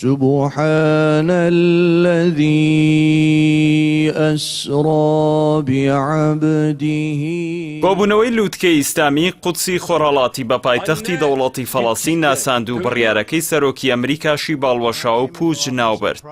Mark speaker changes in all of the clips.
Speaker 1: سبحان الذی اسری بعبده.
Speaker 2: کۆبوونەوەی لووتکەی ئیسلامی قودسی خۆرهەڵاتی بە پایتەختی دەوڵەتی فەڵەستین ناساند و بڕیارەکەی سەرۆکی ئەمریکاشی باڵوەشاو و پووچ ناوبرد.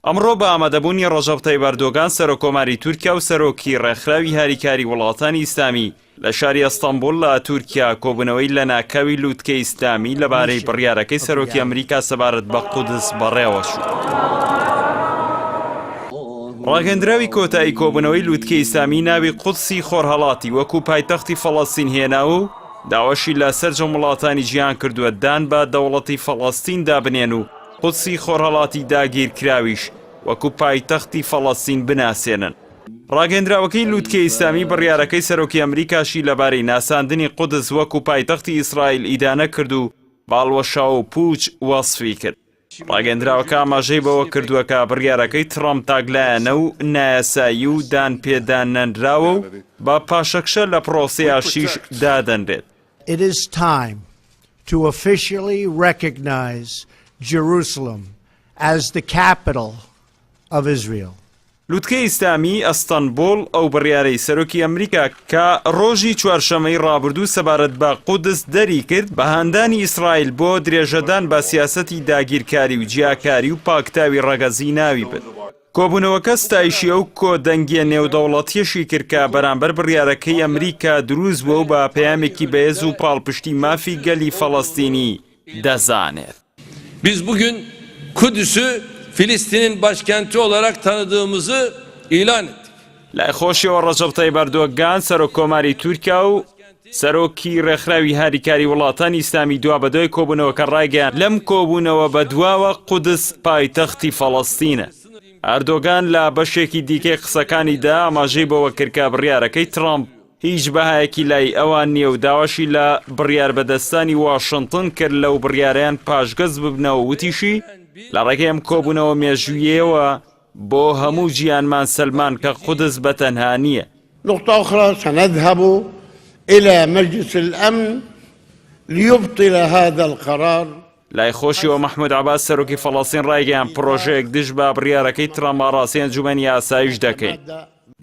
Speaker 2: ئەمڕۆ بە ئامادەبوونی ڕەجەب تەیب ئەردۆگان سەرۆککۆماری تورکیا و سەرۆکی ڕێکخراوی هاریکاری وڵاتانی ئیسلامی لە شاری ئەستەنبوڵ لە تورکیا کۆبوونەوەی لەناکاوی لوتکەی ئیسلامی لەبارەی بڕیارەکەی سەرۆکی ئەمریکا سەبارەت بە قودس بەڕێوەچوو. ڕاگەندراوی کۆتایی کۆبوونەوەی لوتکەی ئیسلامی ناوی قودسی خۆرهەڵاتی وەکو پایتەختی فەڵەستین هێناوە و داواشی لە سەرجەم وڵاتانی جیهان کردووە دان بە دەوڵەتی فەڵەستیندا بنێن و قودسی خۆرهەڵاتی داگیرکراویش وەکو پایتەختی فەڵەستین بناسێنن. ڕاگەندراوەکەی لوتکەی ئیسلامی بڕیارەکەی سەرۆکی ئەمریکاشی لەبارەی ناساندنی قودس وەکو پایتەختی ئیسرائیل ئیدانە کرد و بە هەڵوەشاوە و پووچ وەسفی کرد. ڕاگەندراوەکە ئاماژەی بەوە کردووە کە بڕیارەکەی تڕەمپ تاکلایەنە و نایاسایی و دانپێدانەنراوە و بە پاشەکشە لە پڕۆسەی ئاشتیش دادەنرێت.
Speaker 3: It is time to officially recognize Jerusalem as the capital of Israel.
Speaker 2: لوتکەی ئیسلامیی ئەستەنبوڵ ئەو بڕیارەی سەرۆکی ئەمریکا کە ڕۆژی چوارشەممەی ڕابردوو سەبارەت بە قودس دەریکرد، بە هاندانی ئیسرائیل بۆ درێژەدان بە سیاسەتی داگیرکاری و جیاکاری و پاکتاوی ڕەگەزی ناوی برد. کۆبوونەوەکە ستایشی ئەو کۆدەنگییە نێودەوڵەتییەشی کرد کە بەرامبەر بڕیارەکەی ئەمریکا دروست بووە و بە پەیامێکی بەهێز و پاڵپشتی مافی گەلی فەڵەستینی دەزانێت.
Speaker 4: Biz bugün Kudüs'ü Filistin'in başkenti olarak tanıdığımızı ilan ettik.
Speaker 2: لای خۆشیەوە ڕەجەب تەیب ئەردۆگان سەرۆککۆماری تورکیا و سەرۆکی ڕێکخراوی هاریکاری وڵاتانی ئیسلامی دوابەدوای کۆبوونەوەکە ڕایگەیاند، لەم کۆبوونەوە بەدواوە قودس پایتەختی فەڵەستینە. ئەردۆگان لە بەشێکی دیکەی قسەکانیدا ئاماژەی بەوە کرد کە بڕیارەکەی ترەمپ هیچ بەهایەکی لای ئەوان نییە و داواشی لە بڕیاربەدەستانی واشنتن کرد لەو بڕیارەیان پاشگەز ببنەوە و وتیشی، لە ڕێگەی ئەم کۆبوونەوە مێژووییەوە بۆ هەموو جیهانمان سەلماند کە قودس بە تەنها نییە.
Speaker 5: نقطە اخرى سنذهب الى مجلس الامن ليبطل هذا القرار.
Speaker 2: لای خۆشیەوە مەحمود عەباس سەرۆکی فەڵەستین ڕایگەیاند، پڕۆژەیەک دژ بە بڕیارەکەی ترەمپ ئاڕاستەی ئەنجومەنی ئاسایش دەکەین.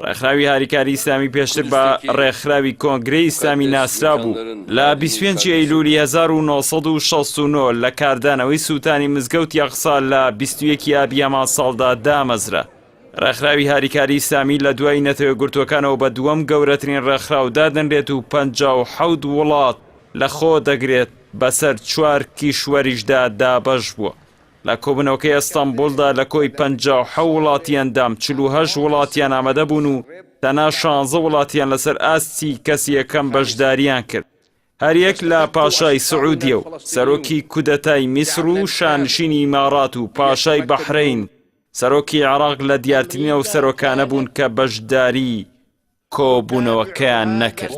Speaker 2: ڕێکخراوی هاریکاری ئیسلامی پێشتر بە ڕێکخراوی کۆنگرەی ئیسلامی ناسرا بوو، لە 25 ئەیلولی 1969 لە کاردانەوەی سووتانی مزگەوتی ئەقسا لە 21 ئابی هەمان ساڵدا دامەزرا. ڕێکخراوی هاریکاری ئیسلامی لە دوای نەتەوەیەکگرتووەکانەوە بە دووەم گەورەترین ڕێکخراو دادەنرێت و 57 وڵات لە خۆ دەگرێت، بەسەر چوار کیشوەریشدا دابەش بووە. لە کۆبوونەوەکەی ئەستەنبوڵدا لە کۆی 57 وڵاتی ئەندام 48 وڵاتیان ئامادە بوون و تەنها 16 وڵاتیان لەسەر ئاستی کەسی یەکەم بەشداریان کرد. هەریەک لە پاشای سعودیە و سەرۆکی کودەتای میسر و شانشینی ئیمارات و پاشای بەحرەین، سەرۆکی عێراق لە دیارترین ئەو سەرۆکانە بوون کە بەشداری کۆبوونەوەکەیان نەکرد.